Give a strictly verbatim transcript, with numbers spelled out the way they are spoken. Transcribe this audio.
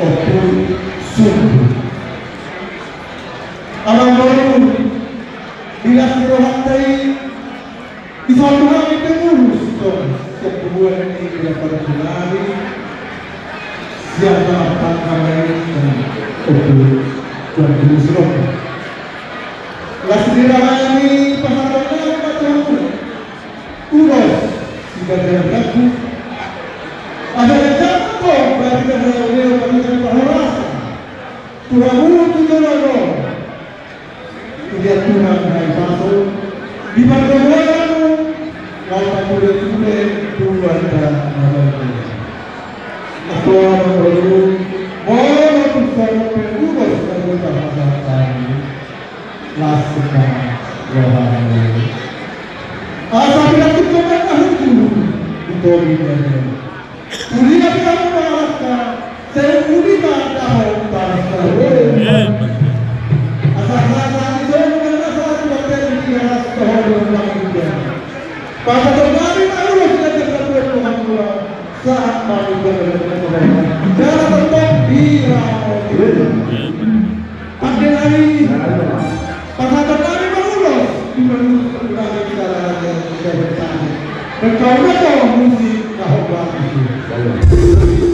Ompu Sumbu. Amang boru, di las ni rohanta i, dison do hami pe mangurus, dison sian tubuan ni Bira Parjunari, sian na martangka ma i, Ompu Tuan Guru Sirop. Las ni roha nami pasahaton nami ma tu hamu. Ulos sigadean rambu. Asa jangkon bari na hurang leo bari na parhorasan. Tu hamu tu joloan on. Tuhan Tuhan na i paso. Di pargogoan hamu. Laho patule-tule tu Amanta na badia. Atua na badia. Molo tung songon pe ulos na boi tapasahat. Las ma rohana. Asa pinantikhon ma na hujur di tondi ni ari on. Tulia pe hamu mangalangka, sai uli ma dahon bangsa. Asa sahat-sahat ni solu ma na sahat di bakteri di garas tohon do bangsa. Pasahaton nami ma ulos na jala buat Tuhan Tuhan. Sahat ma di garas tohon. Jala tetap di rakyat. Pande nami, pasahaton nami ma ulos, di manurut perkembangan kita lagi, kita bertanya. Dan kau na kau musik, kau bagus.